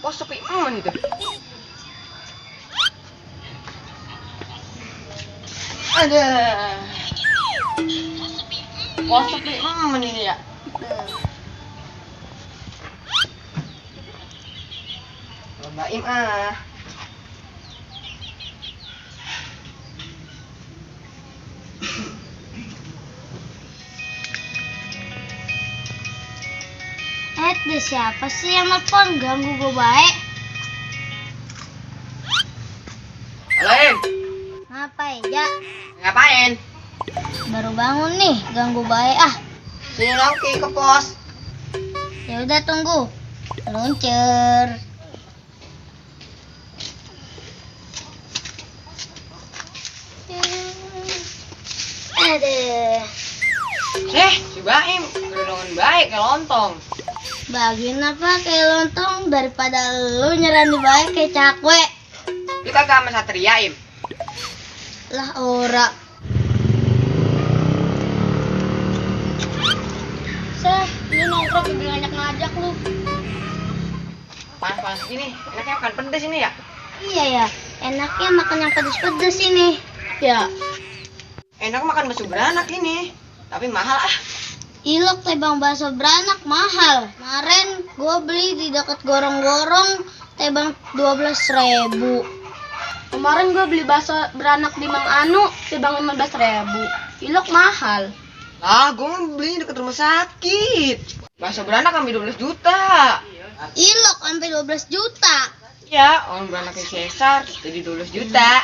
Kok sepi aman itu? Ada. Kok sepi aman ini ya? Cobain ah. Deh siapa sih yang nelfon? Ganggu gue baik. Halo Im. Ngapain ya? Ngapain? Baru bangun nih, ganggu baik ah. Sini Nongki ke pos. Ya udah tunggu. Luncur. Aduh. Si Baim, kerudungan baik kayak lontong. Bagian apa kayak lontong daripada lu nyerang di baik kayak cakwe. Kita kagak sama Satria Im. Lah ora. Lu nongkrong udah ngajak-ngajak lu. Panas-panas gini, enaknya makan pedes ini ya? Iya ya, enaknya makan yang pedes-pedes ini. Ya. Enak makan bakso beranak ini, tapi mahal ah. Ilok tebang bakso beranak mahal. Kemarin gua beli di dekat gorong-gorong tebang 12.000. Kemarin gua beli bakso beranak di Mang Anu tebang 15.000. Ilok mahal. Lah, gue mau beli deket rumah sakit. Bakso beranak sampai 12 juta. Ilok sampai 12 juta. Ya, orang beranaknya Cesar jadi 12 juta.